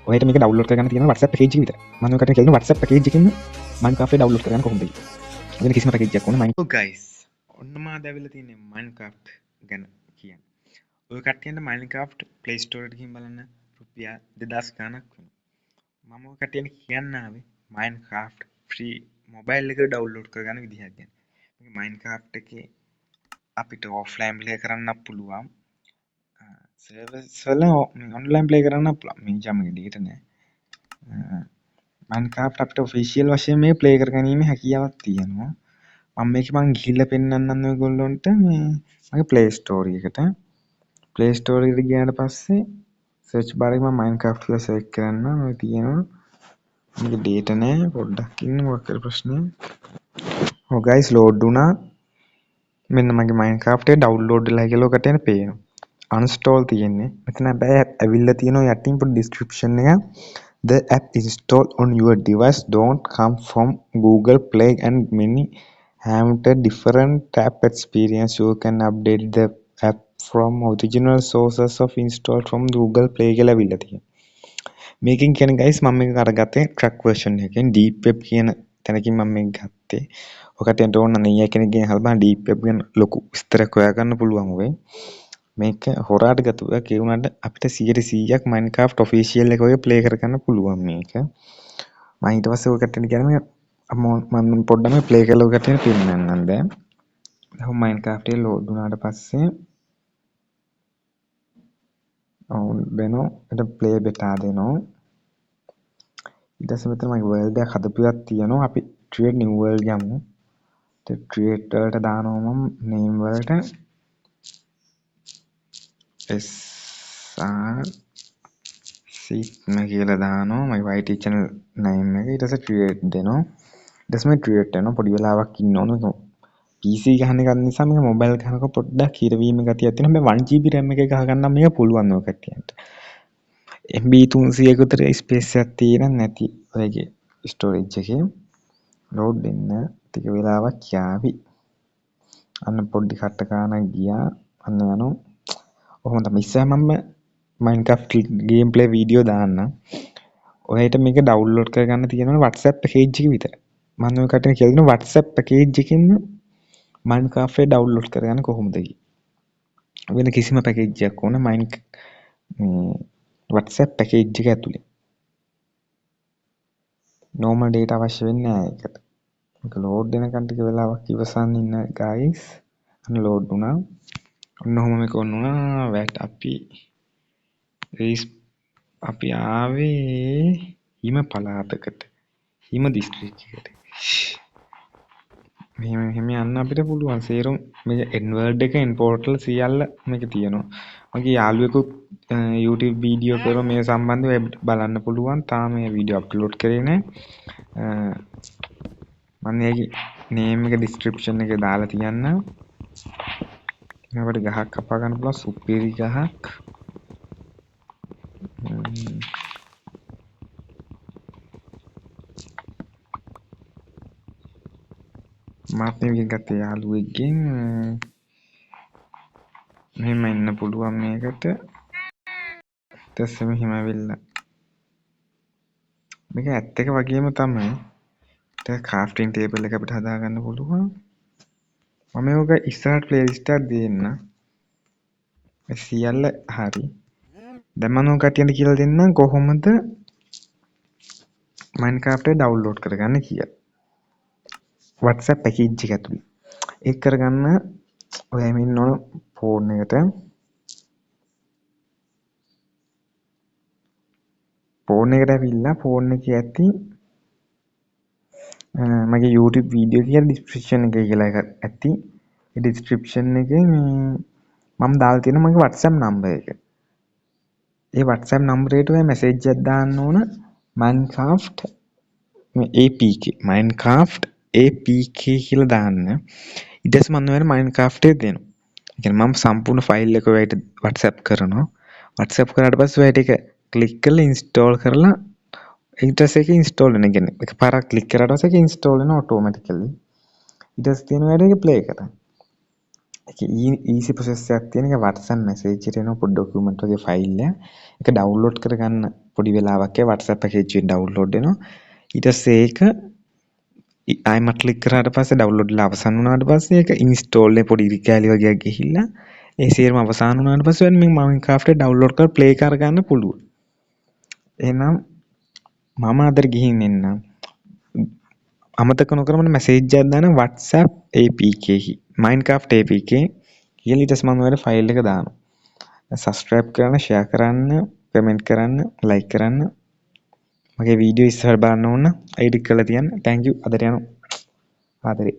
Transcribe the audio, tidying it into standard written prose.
ඔයාලට මේක ඩවුන්ලෝඩ් කරගන්න තියෙනවා WhatsApp package එක විතරයි. මම ඔය කටට කියලා දෙනවා WhatsApp package එකකින්ම Minecraft එක ඩවුන්ලෝඩ් කරගන්න කොහොමද කියලා. වෙන කිසිම පැකේජ් එකක් ඕන ඔව් ගයිස්, ඔන්න මා අද ඇවිල්ලා තියෙන්නේ Minecraft ගැන කියන්න. ඔය කට්ටියන්ට Minecraft Play Store එකට ගිහින් බලන්න රුපියල් 2000 ගාණක් වෙනවා. මම ඔය කට්ටියන්ට කියන්න ආවේ Minecraft free mobile එකට ඩවුන්ලෝඩ් කරගන්න විදිහක් ගැන. මේ Minecraft එකේ අපිට ඔෆ්ලයින් ප්ලේ කරන්නත් පුළුවන්, සර්වර්ස් වල ඔන්ලයින් ප්ලේ කරන්නත් පුළුවන්. මේ ජමගේ ඩේටා නෑ. Minecraft අපිට ඔෆිෂියල් වශයෙන් මේ ප්ලේ කරගැනීමේ හැකියාවක් තියෙනවා. මම මේක මං ගිහිල්ලා පෙන්නන්නම් ඔයගොල්ලොන්ට මේ මගේ Play Store එකට. Play Store එකට ගියාට පස්සේ සර්ච් බාර් එකේ මම Minecraft කියලා සර්ච් කරන්නම්. ඔය තියෙනවා. මේක ඩේටා නෑ, පොඩ්ඩක් ඉන්න, මොකක් හරි ප්‍රශ්නයක්. ඔව් ගයිස්, ලෝඩ් වුණා. මෙන්න මගේ Minecraft එක ඩවුන්ලෝඩ් වෙලා කියලා ඔකට එන පේනවා. අන්ස්ටෝල් තියෙන්නේ. මෙතන හැබැයි ඇවිල්ලා තියෙනවා යටින් පොඩි ඩිස්ක්‍රිප්ෂන් එකක්. The app installed on your device don't come from Google Play and many have a different app experience. You can update the app from original sources of install from Google Play කියලා ඇවිල්ලා තියෙනවා. මේකෙන් කියන්නේ guys, මම මේක අරගත්තේ crack version එකෙන්, deep web කියන තැනකින් මම මේක ගත්තේ. ඔකට යන්න ඕන නම් ඊයේ කෙනෙක්ගෙන් අහලා බලන්න deep web ගැන ලොකු විස්තරයක් හොයාගන්න පුළුවන් ඔය. මේක හොරාට ගත්ත එකක්. ඒ වුණාට අපිට 100%ක් Minecraft official එක ඔය ප්ලේ කරගන්න පුළුවන් මේක. මම ඊට පස්සේ ඔය කට්ටියට කියන්නේ මම පොඩ්ඩක් මේ ප්ලේ කරලා ඔය කට්ටියට පෙන්නන්නම් දැන්. දැන් Minecraft එක ලෝඩ් වුණාට පස්සේ ඔව් වෙනවා. ඊට ප්ලේ බෙටා දෙනවා. ඊට පස්සේ මෙතන මගේ වර්ල්ඩ් එකක් හදපු එකක් තියෙනවා. අපි ක්‍රියේට් නිව් වර්ල්ඩ් යමු. ඊට ක්‍රියේට් වලට දානවා මම නේම් වලට SR සිත්ම කියලා දානවා මගේ YT channel name එක. ඊට පස්සේ ක්‍රියේට් දෙනවා. ඊට පස්සේ මේ ක්‍රියේට් වෙනවා. පොඩි වෙලාවක් ඉන්න ඕන. මේක PC ගහන එකක් නිසා මේක මොබයිල් ගහනකොට පොඩ්ඩක් හිරවීම ගතියක් තියෙනවා. හැබැයි 1 GB RAM එකේ ගහ ගන්න මේක පුළුවන් ඔය කට්ටියන්ට. MB 300ක විතර ස්පේස් එකක් තියෙන නැති ඔයගේ ස්ටෝරේජ් එකේ. ලෝඩ් වෙන්න ටික වෙලාවක් යාවි. අන්න පොඩි කට්ට ගානක් ගියා. අන්න යනවා. ඔහොම තමයි. ඉස්සරහ මම Minecraft game play video දාන්නම්. ඔයාලට මේක ඩවුන්ලෝඩ් කරගන්න තියෙනවා WhatsApp package එක විතරයි. මම ඔය කට්ටියට කියලා දෙනවා WhatsApp package එකකින්ම Minecraft එක ඩවුන්ලෝඩ් කරගන්න කොහොමද කියලා. වෙන කිසිම පැකේජ් එකක් ඕන මේ WhatsApp package එක ඇතුලේ. normal data අවශ්‍ය වෙන්නේ නෑ ඒකට. මේක ලෝඩ් වෙනකන් ටික වෙලාවක් ඉවසන් ඉන්න guys. අන්න ලෝඩ් වුණා. ඔන්න ඔහොම මේක ඔන්න වුණා. වැට් අපි ආවේ හිම පළාතකට. හිම දිස්ත්‍රික්කයකට. මෙහෙම මෙහෙම යන්න අපිට පුළුවන්. සේරම මේ N world එක, N portal සියල්ල මේක තියෙනවා. මගේ යාළුවෙකුත් YouTube video කරන මේ සම්බන්ධව බලන්න පුළුවන්. තාම මේ වීඩියෝ අප්ලෝඩ් කරේ නෑ. මම ඒකේ නේම් එක ඩිස්ක්‍රිප්ෂන් එකේ දාලා තියන්නම්. අපිට ගහක් කපා ගන්න පුළුවන්, සුපිරි ගහක්. මාත් මේක ගත්තේ යාළුවෙක්ගෙන්. මෙහෙම ඉන්න පුළුවන් මේකට. ඊට පස්සේ මෙහෙම ඇවිල්ලා මේක ඇත්ත එක වගේම තමයි. ඊට ක්‍රාෆ්ටිං ටේබල් එක අපිට හදාගන්න පුළුවන්. මම මේක ඉස්සරහට ප්ලේලිස්ට් එකක් දෙන්න. මේ සියල්ල හරි. දැන් මම ඔය කට්ටියට කියලා දෙන්නම් කොහොමද Minecraft එක ඩවුන්ලෝඩ් කරගන්න කියලා. WhatsApp package එක ඇතුලේ. ඒක කරගන්න ඔයා එමින් ඕන ෆෝන් එකට. ෆෝන් එකට ඇවිල්ලා ෆෝන් එකේ ඇති මගේ YouTube video කියලා ඩිස්ක්‍රිප්ෂන් එකේ කියලා එකක් ඇති. ඒ ඩිස්ක්‍රිප්ෂන් එකේ මේ මම දාලා තියෙනවා මගේ WhatsApp number එක. ඒ WhatsApp number එකට ඔයා මැසේජ් එකක් දාන්න ඕන Minecraft මේ APK, Minecraft APK කියලා දාන්න. ඊට පස්සේ මම ඔයාලට Minecraft එක දෙනවා. ඒ කියන්නේ මම සම්පූර්ණ ෆයිල් එක ඔයාලට WhatsApp කරනවා. WhatsApp කරාට පස්සේ ඔයාලට ඒක ක්ලික් කරලා ඉන්ස්ටෝල් කරලා ඊට පස්සේ ඒක ඉන්ස්ටෝල් වෙන. ඒ කියන්නේ එකපාරක් ක්ලික් කරාට පස්සේ ඒක ඉන්ස්ටෝල් වෙනවා ඔටෝමැටිකලි. ඊට පස්සේ තියෙන වැඩ ඒක ප්ලේ කරන්න. ඒක ඊසි ප්‍රොසෙස් එකක් තියෙන එක WhatsApp message එකට එනවා පොඩි ඩොකියුමන්ට් වගේ ෆයිල් එකක්. ඒක ඩවුන්ලෝඩ් කරගන්න පොඩි වෙලාවක් ඒ WhatsApp package එකෙන් ඩවුන්ලෝඩ් වෙනවා. ඊට පස්සේ ඒක ආයෙමත් ක්ලික් කරාට පස්සේ ඩවුන්ලෝඩ් වෙලා අවසන් වුණාට පස්සේ ඒක ඉන්ස්ටෝල් එකේ පොඩි ඉරි කෑලි වගේක් ගිහිල්ලා ඒ සේරම අවසන් වුණාට පස්සේ ඔයාලට මේ Minecraft එක ඩවුන්ලෝඩ් කරලා ප්ලේ කරගන්න පුළුවන්. එහෙනම් මම අදට ගිහින් එන්නම්. අමතක නොකර මට මැසේජ් එකක් දාන්න WhatsApp APK Minecraft APK කියලා. ඊට පස්සේ මම ඔයාලට ෆයිල් එක දානවා. සබ්ස්ක්‍රයිබ් කරන්න, ෂෙයා කරන්න, කමෙන්ට් කරන්න, ලයික් කරන්න. මගේ වීඩියෝ ඉස්සරහට බලන්න ඕන නම් ඒ ටික කරලා තියන්න. Thank you. අදට යනවා. ආදරේ.